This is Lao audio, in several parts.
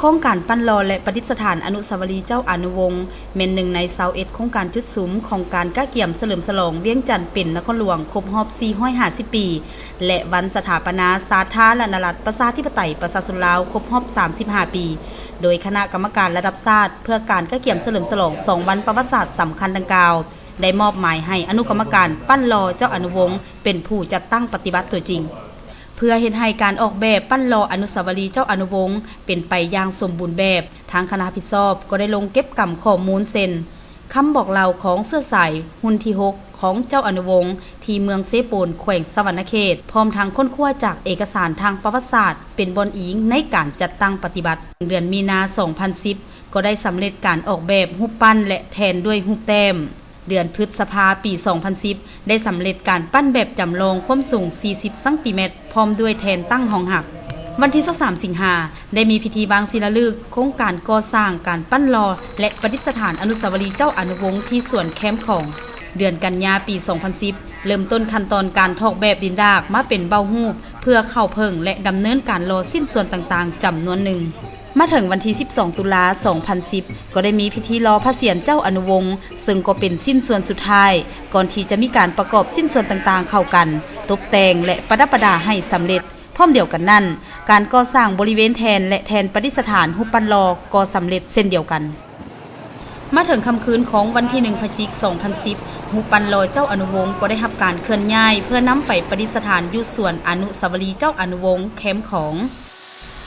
ໂຄງການປັ້ນຫຼໍ່ ແລະ ປະດິດສະຖານອະນຸສາວະລີເຈົ້າອານຸວົງ ແມ່ນໜຶ່ງໃນຊາວເອັດໂຄງການຈຸດສຸມຂອງການກະກຽມສະເຫຼີມສະຫຼອງວຽງຈັນເປັນນະຄອນຫຼວງຄົບຮອບສີ່ຮ້ອຍຫ້າສິບປີ ແລະ ວັນສະຖາປະນາສາທາລະນະລັດ ປະຊາທິປະໄຕ ປະຊາຊົນລາວ ຄົບຮອບສາມສິບຫ້າປີ ໂດຍຄະນະກຳມະການລະດັບຊາດ ເພື່ອການກະກຽມສະເຫຼີມສະຫຼອງສອງວັນປະຫວັດສາດສຳຄັນດັ່ງກ່າວ ໄດ້ມອບໝາຍໃຫ້ອະນຸກຳມະການປັ້ນຫຼໍ່ເຈົ້າອານຸວົງ ເປັນຜູ້ຈັດຕັ້ງປະຕິບັດຕົວຈິງ. ເພື່ອເຮັດໃຫ້ການອອກແບບປັ້ນຫຼໍ່ອະນຸສາວະລີເຈົ້າອານຸວົງ ເປັນໄປຢ່າງສົມບູນແບບ, ທາງຄະນະຮັບຜິດຊອບກໍໄດ້ລົງເກັບກຳຂໍ້ມູນ ເຊັ່ນ ຄຳບອກເລົ່າຂອງເຊື້ອສາຍຮຸ່ນທີຫົກ ຂອງເຈົ້າອານຸວົງ ທີ່ເມືອງເຊໂປນ ແຂວງສະຫວັນນະເຂດ, ພ້ອມທັງຄົ້ນຄວ້າຈາກເອກະສານທາງປະຫວັດສາດ ເປັນບ່ອນອີງໃນການຈັດຕັ້ງປະຕິບັດ. ເດືອນມີນາ ສອງພັນສິບ ກໍໄດ້ສຳເລັດການອອກແບບຮູບປັ້ນ ແລະ ແທນດ້ວຍຮູບແຕ້ມ. ເດືອນພຶດສະພາ ປີສອງພັນສິບ ໄດ້ສຳເລັດການປັ້ນແບບຈຳລອງຄວາມສູງສີ່ສິບຊັງຕີແມັດ ພ້ອມດ້ວຍແທ່ນຕັ້ງຮອງຮັບ. ວັນທີຊາວສາມ ສິງຫາ ໄດ້ມີພິທີວາງສີລາລຶກໂຄງການກໍ່ສ້າງການປັ້ນຫຼໍ່ ແລະ ປະດິດສະຖານອະນຸສາວະລີເຈົ້າອານຸວົງທີ່ສວນແຄມຂອງ. ເດືອນກັນຍາ ປີສອງພັນສິບ ເລີ່ມຕົ້ນຂັ້ນຕອນການຖອກແບບດິນດາກມາເປັນເບົ້າຮູບ ເພື່ອເຂົ້າເຜິ້ງ ແລະ ດຳເນີນການຫຼໍ່ຊິ້ນສ່ວນຕ່າງໆ ຈຳນວນໜຶ່ງ. ມາເຖິງວັນທີສິບສອງ ຕຸລາ ສອງພັນສິບ ກໍໄດ້ມີພິທີຫຼໍ່ພະສຽນເຈົ້າອານຸວົງ ເຊິ່ງກໍເປັນຊິ້ນສ່ວນສຸດທ້າຍ ກ່ອນທີ່ຈະມີການປະກອບຊິ້ນສ່ວນຕ່າງໆເຂົ້າກັນ, ຕົບແຕ່ງ ແລະ ປະດັບປະດາໃຫ້ສຳເລັດ. ພ້ອມດຽວກັນນັ້ນ, ການກໍ່ສ້າງບໍລິເວນແທ່ນ ແລະ ແທ່ນປະດິດສະຖານຮູບປັ້ນຫຼໍ່ກໍສຳເລັດເຊັ່ນດຽວກັນ. ມາເຖິງຄ່ຳຄືນຂອງວັນທີໜຶ່ງ ພະຈິກ ສອງພັນສິບ ຮູບປັ້ນຫຼໍ່ເຈົ້າອານຸວົງກໍໄດ້ຮັບການເຄື່ອນຍ້າຍ ເພື່ອນຳໄປປະດິດສະຖານຢູ່ສວນອະນຸສາວະລີເຈົ້າອານຸວົງ ແຄມຂອງ.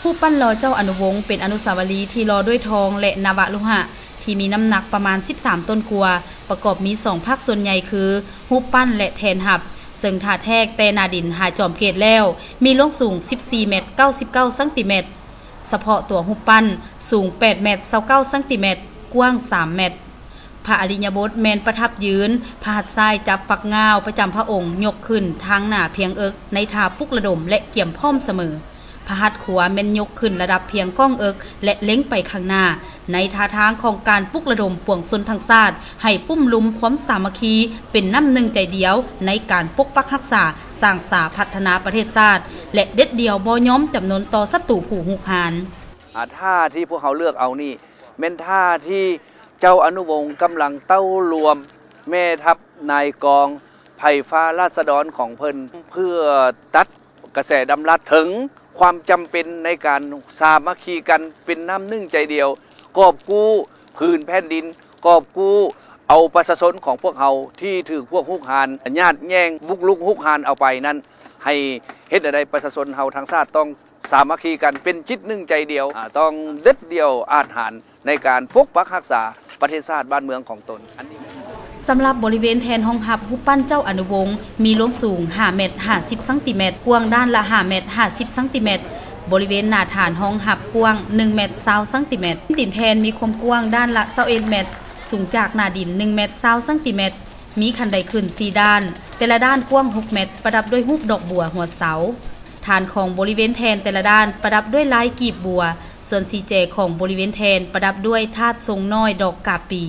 ຮູບປັ້ນຫຼໍ່ເຈົ້າອານຸວົງ ເປັນອະນຸສາວະລີທີ່ຫຼໍ່ດ້ວຍທອງ ແລະ ນະວະໂລຫະ ທີ່ມີນ້ຳໜັກປະມານສິບສາມຕົນກວ່າໆ ປະກອບມີສອງພາກສ່ວນໃຫຍ່ຄື ຮູບປັ້ນ ແລະ ແທ່ນຮັບ, ເຊິ່ງຖ້າແທກແຕ່ໜ້າດິນຫາຈອມເກດແລ້ວ ມີລວງສູງສິບສີ່ແມັດ ເກົ້າສິບເກົ້າຊັງຕີແມັດ, ສະເພາະຕົວຮູບປັ້ນສູງແປດແມັດ ຊາວເກົ້າຊັງຕີແມັດ, ກວ້າງສາມແມັດ. ພະອະລິຍະບົດແມ່ນປະທັບຢືນ, ພະຫັດຊ້າຍຈັບຝັກງ່າວປະຈຳພະອົງ ຍົກຂຶ້ນທາງໜ້າພຽງເອິກ ໃນທ່າປຸກລະດົມ ແລະ ກຽມພ້ອມສະເໝີ. ພະຫັດຂວາແມ່ນຍົກຂຶ້ນລະດັບພຽງກ້ອງເອິກ ແລະ ເລັງໄປຂ້າງໜ້າ ໃນທ່າທາງຂອງການປຸກລະດົມປວງຊົນທັງຊາດ ໃຫ້ປຸ້ມລຸມຄວາມສາມັກຄີ ເປັນນ້ຳໜຶ່ງໃຈດຽວ ໃນການປົກປັກຮັກສາ, ສ້າງສາ, ພັດທະນາປະເທດຊາດ ແລະ ເດັດດ່ຽວບໍ່ຍອມຈຳນົນຕໍ່ສັດຕູຜູ້ຮຸກຮານ. ອາ ທ່າທີ່ພວກເຮົາເລືອກເອົານີ້ ແມ່ນທ່າທີ່ເຈົ້າອະນຸວົງກຳລັງເຕົ້າລວມແມ່ທັບນາຍກອງໄພຟ້າລາຊະດອນຂອງເພິ່ນ ເພື່ອຕັດກະແສດຳລັດເຖິງຄວາມຈຳເປັນໃນການສາມັກຄີກັນເປັນນ້ຳໜຶ່ງໃຈດຽວ, ກອບກູ້ຜືນແຜ່ນດິນ, ກອບກູ້ເອົາປະຊາຊົນຂອງພວກເຮົາທີ່ຖືກພວກຮຸກຮານຍາດແຍ່ງບຸກລຸກຮຸກຮານເອົາໄປນັ້ນ, ໃຫ້ເຮັດໃດປະຊາຊົນເຮົາທັງຊາດຕ້ອງ ສາມັກຄີກັນເປັນຈິດໜຶ່ງໃຈດຽວ, ອາ, ຕ້ອງເດັດດ່ຽວອາດຫານໃນການປົກປັກຮັກສາປະເທດຊາດບ້ານເມືອງຂອງຕົນ. ອັນນີ້ ສຳລັບບໍລິເວນແທ່ນຮອງຮັບຮູບປັ້ນເຈົ້າອະນຸວົງ ມີລວງສູງຫ້າແມັດຫ້າສິບຊັງຕີແມັດ, ກວ້າງດ້ານລະຫ້າແມັດຫ້າສິບຊັງຕີແມັດ, ບໍລິເວນໜ້າຖານຮອງຮັບກວ້າງໜຶ່ງແມັດຊາວຊັງຕີແມັດ. ດິນແທ່ນມີຄວາມກວ້າງດ້ານລະຊາວເອັດແມັດ, ສູງຈາກໜ້າດິນໜຶ່ງແມັດຊາວຊັງຕີແມັດ. ມີຄັນໄດຂຶ້ນສີ່ດ້ານ, ແຕ່ລະດ້ານກວ້າງຫົກແມັດ, ປະດັບດ້ວຍຮູບດອກບົວຫົວເສົາ. ຖານຂອງບໍລິເວນແທ່ນແຕ່ລະດ້ານປະດັບດ້ວຍລາຍກີບບົວ, ສ່ວນສີ່ແຈຂອງບໍລິເວນແທ່ນປະດັບດ້ວຍທາດຊົງນ້ອຍດອກກາບປີ.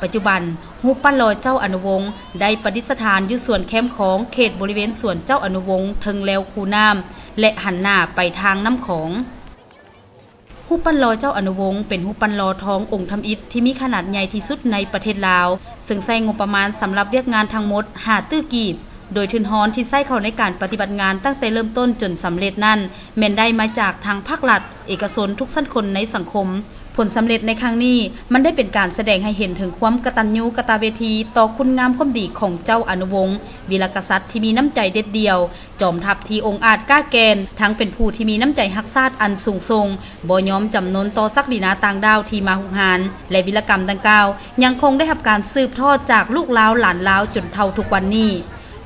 ປັດຈຸບັນ, ຮູບປັ້ນຫຼໍ່ເຈົ້າອະນຸວົງໄດ້ປະດິດສະຖານຢູ່ສວນແຄມຂອງ ເຂດບໍລິເວນສວນເຈົ້າອະນຸວົງ ເທິງແລວຄູນ້ຳ ແລະ ຫັນໜ້າໄປທາງນ້ຳຂອງ. ຮູບປັ້ນຫຼໍ່ເຈົ້າອະນຸວົງ ເປັນຮູບປັ້ນຫຼໍ່ທອງອົງທຳອິດທີ່ມີຂະໜາດໃຫຍ່ທີ່ສຸດໃນປະເທດລາວ, ເຊິ່ງໃຊ້ງົບປະມານສຳລັບວຽກງານທັງໝົດຫ້າຕື້ກີບ, ໂດຍທຶນຮອນທີ່ໃຊ້ເຂົ້າໃນການປະຕິບັດງານຕັ້ງແຕ່ເລີ່ມຕົ້ນຈົນສຳເລັດນັ້ນ ແມ່ນໄດ້ມາຈາກທາງພາກລັດ, ເອກະຊົນ, ທຸກຊັ້ນຄົນໃນສັງຄົມ. ຜົນສຳເລັດໃນຄັ້ງນີ້ ມັນໄດ້ເປັນການສະແດງໃຫ້ເຫັນເຖິງຄວາມກະຕັນຍູກະຕະເວທີຕໍ່ຄຸນງາມຄວາມດີຂອງເຈົ້າອະນຸວົງ ວີລະກະສັດທີ່ມີນ້ຳໃຈເດັດດ່ຽວ, ຈອມທັບທີ່ອົງອາດກ້າແກ່ນ, ທັງເປັນຜູ້ທີ່ມີນ້ຳໃຈຮັກຊາດອັນສູງສົ່ງ, ບໍ່ຍອມຈຳນົນຕໍ່ສັກດີນາຕ່າງດ້າວທີ່ມາຮຸກຮານ ແລະ ວິລະກຳດັ່ງກ່າວ ຍັງຄົງໄດ້ຮັບການສືບທອດຈາກລູກລາວຫຼານລາວຈົນເທົ່າທຸກວັນນີ້.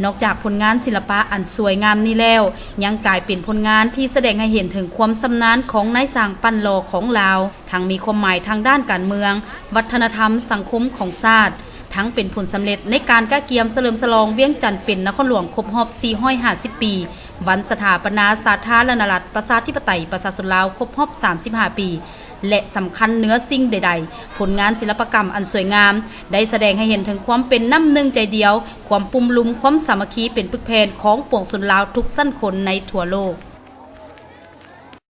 ນອກຈາກຜົນງານສິລະປະອັນສວຍງາມນີ້ແລ້ວ, ຍັງກາຍເປັນຜົນງານທີ່ສະແດງໃຫ້ເຫັນເຖິງຄວາມຊຳນານຂອງນາຍຊ່າງປັ້ນຫຼໍ່ຂອງລາວ, ທັງມີຄວາມໝາຍທາງດ້ານການເມືອງ, ວັດທະນະທຳ, ສັງຄົມຂອງຊາດ, ທັງເປັນຜົນສຳເລັດໃນການກະກຽມສະເຫຼີມສະຫຼອງວຽງຈັນເປັນນະຄອນຫຼວງຄົບຮອບສີ່ຮ້ອຍຫ້າສິບປີ ວັນສະຖາປະນາສາທາລະນະລັດ ປະຊາທິປະໄຕ ປະຊາຊົນລາວ ຄົບຮອບສາມສິບຫ້າປີ ແລະ ສຳຄັນເໜືອສິ່ງໃດໆ, ຜົນງານສິລະປະກຳອັນສວຍງາມ ໄດ້ສະແດງໃຫ້ເຫັນເຖິງຄວາມເປັນນ້ຳໜຶ່ງໃຈດຽວ, ຄວາມປຸ້ມລຸມ, ຄວາມສາມັກຄີເປັນປຶກແຜ່ນຂອງປວງຊົນລາວທຸກຊັ້ນຄົນໃນທົ່ວໂລກ.